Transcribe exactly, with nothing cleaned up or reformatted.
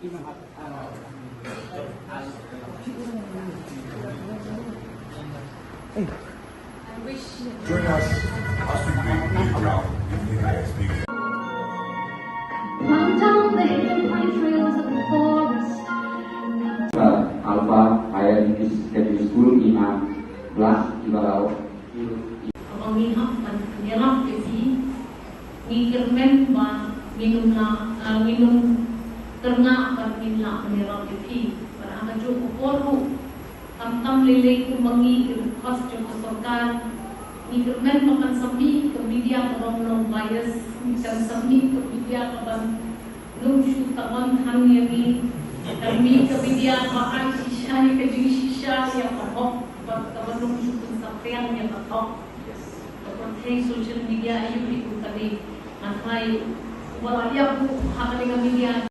Join us as we bring you down in the highest big Come down the hill by trails of the forest. Alpha Higher Secondary School, i na Blas Ibarau. Haba ngi hap ban ïarap ïa phi, ngi kyrmen ba ngin ym lah, ah, ngin ym kyrngah ban ngin lah ban ïarap ïa phi. Bad ha kajuh ka por ruh, khamtam lei lei kum ma ngi ki dkhot jong ka sorkar, ngi kyrmen ba kan sa mih ka media kaba ym long bias, kan sa mih ka media kaban ym shu tawon than ïa ngi, kan mih ka media ba ai shisha ïa ka jingshisha ïa ka hok, bad kaban ym shu pynsaphriang ïa ka thok. Ka pyrthei social media aïu phi kum kane, nga tharai uba la ïap ruh ha kane ka media.